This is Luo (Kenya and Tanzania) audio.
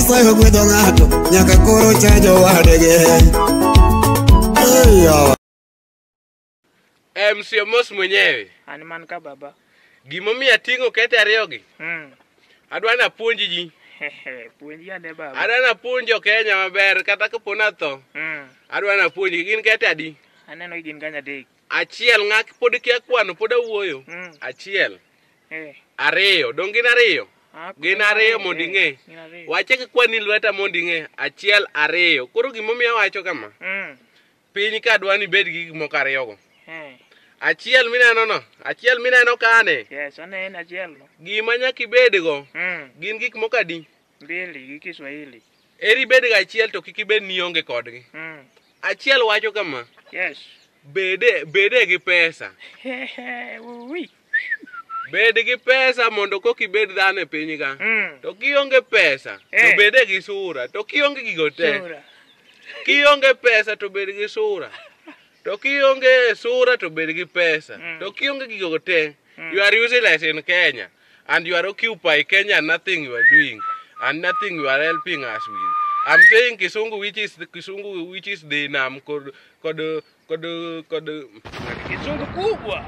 Nyasaye ogwedho ng'ato nyaka koro cha jowadgi. Ei, yawa. MC Omos mwenyewe. An man ka baba. Gimomiyo ating'o kete ariyogi, adwa ni apuonj ji. Puonji ane baba. Adwa ni apuonj jo Kenya maber kata kapo ni atho. Adwa ni apuonjgi. Gin kete adi? Aneno gin kanyo adek. Achiel ng'a pod kia kwano pod awuoyo. Achiel. Ariyo. Dong' gin ariyo? Ah, Gin ariyo mondo ing'e. Gin ariyo. Wachak kwani lweta mondo ing'e. Achiel, ariyo. Koro gimomiyo awacho kama. Piny ka dwa ni ibed gi gik moko ariyogo. Achiel mineno no, achiel mineno kane. Yes, aneno achiel no. Gima nyaka ibedgo gin gik moko adi? Mbili gi Kiswahili. Eri ibed ga achiel to kik ibed ni ionge kodgi. Achiel wacho kama. Yes. Bede gi pesa. Ui. Bed gi pesa mondo koka ibed dhano e piny ka. To kionge pesa, to bede gi sura. To kionge gigo te. Sura. Kionge pesa to bed gi sura. To kionge sura to bed gi pesa. To kionge gigo te, you are useless in Kenya. And you are occupy Kenya and nothing you are doing. And nothing you are helping us with. I'm saying Kisungu which is the Kisungu which is the nam kod kod kod kod Kizungu kubwa.